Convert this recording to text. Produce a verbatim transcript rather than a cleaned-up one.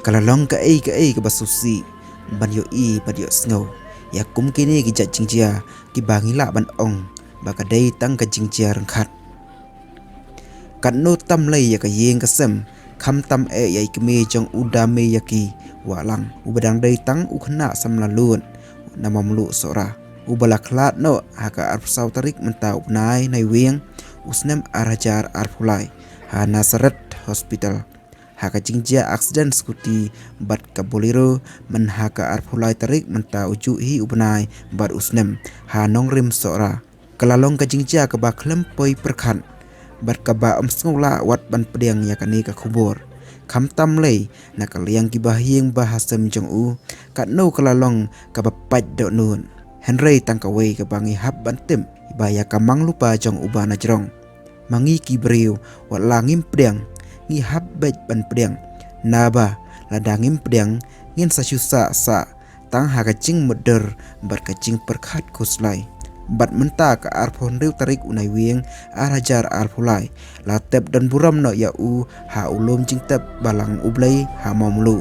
Ka la long kaei kaei kaba sngewsih ban ïohi bad ïohsngew ïa kum kine ki jait jingjia kiba ngi lah ban ong ba ka dei tang ka jingjia ryngkat. Katno tam lei ïa ka ïing ka sem, khamtam eh ïa i kmie jong u Dame Yaki Wahlang, uba dang dei tang u khynnah samla lut na Mawmluh Sohra, uba la khlad noh ha ka arphew saw tarik mynta u bnai Naiwieng u snem ar hajar arphew lai ha Nazareth Hospital ha ka jingjia aksiden skuti bad ka Bolero myn ha ka arphew lai tarik mynta u juh hi u bnai bad u snem ha Nongrim Sohra. Ka la long ka jingjia kaba khlem poi pyrkhat bad kaba ym sngew lah wat ban pdiang ïa kane ka khubor. Khamtam lei na ka liang kiba ha ïing ba ha sem jong u, katno ka la long kaba pait dohnud. Hynrei tang kawei kaba ngi hap ban tip, ba ïa ka mang lypa jong uba na jrong, ma ngi ki briew, wat la ngim pdiang, ngi hap beit ban pdiang. Naba lada ngim pdiang, ngin sa shu sah sah tang ha ka jingmutdur bad ka jingpyrkhat khuslai. Bad mynta ka arphew hynriew tarik u Naiwieng ar hajar arphew lai, la tep don burom noh ïa u ha u lum jingtep Balang U Blei ha Mawmluh.